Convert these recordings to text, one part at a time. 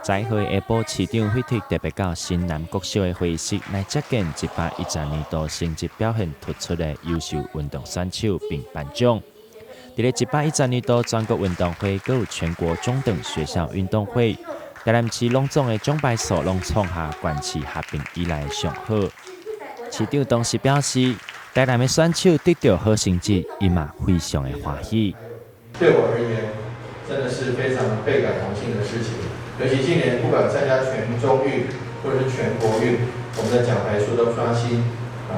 11號下晡，市長費特特別到新南國小的會議室來接見110年度成績表現突出的優秀運動選手並頒獎。佇咧110年度全國運動會，閣有全國中等學校運動會，台南市攏總的獎牌數攏創下縣市合併以來上好。市長當時表示，台南的選手得著好成績，伊嘛非常的歡喜。對我而言，真的是非常倍感榮幸的事情。尤其今年不管參加全中運或者是全國運，我們的獎牌數都刷新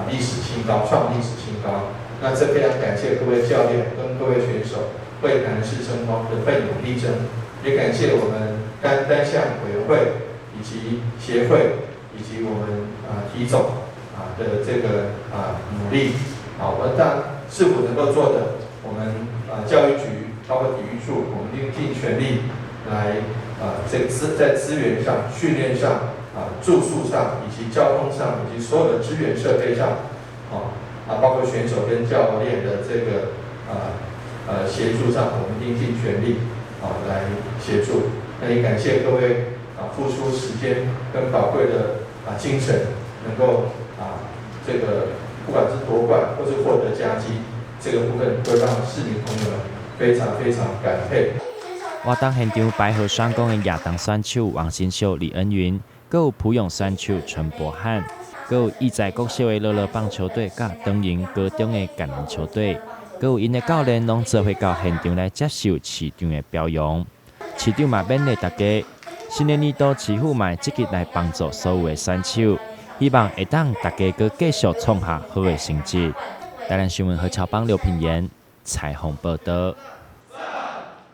歷史新高，創歷史新高。那這非常感謝各位教練跟各位選手為台南市爭光的奮勇力爭，也感謝我們單單項委員會以及協會以及我們體總的這個努力。好，我們當然市府能夠做的，我們教育局包括體育處，我們一定盡全力來這在資源上、訓練上、住宿上以及交通上以及所有的資源設備上，包括選手跟教練的這個協助上，我們一定盡全力來協助。那也感謝各位付出時間跟寶貴的精神，能夠這個不管是奪冠或是獲得佳績，這個部分會讓市民朋友們非常非常感佩。活動現場，白河雙攻的亞當選手王新秀、李恩雲，閣有普永選手陳柏翰，閣有義載國小的樂樂棒球隊，佮長榮高中的橄欖球隊，閣有𪜶的教練，攏做伙到現場來接受市長的表揚。市長嘛勉勵大家，新的年度市府嘛會積極來幫助所有的選手，希望會當大家閣繼續創下好的成績。台南新聞何喬邦劉品言採訪報導。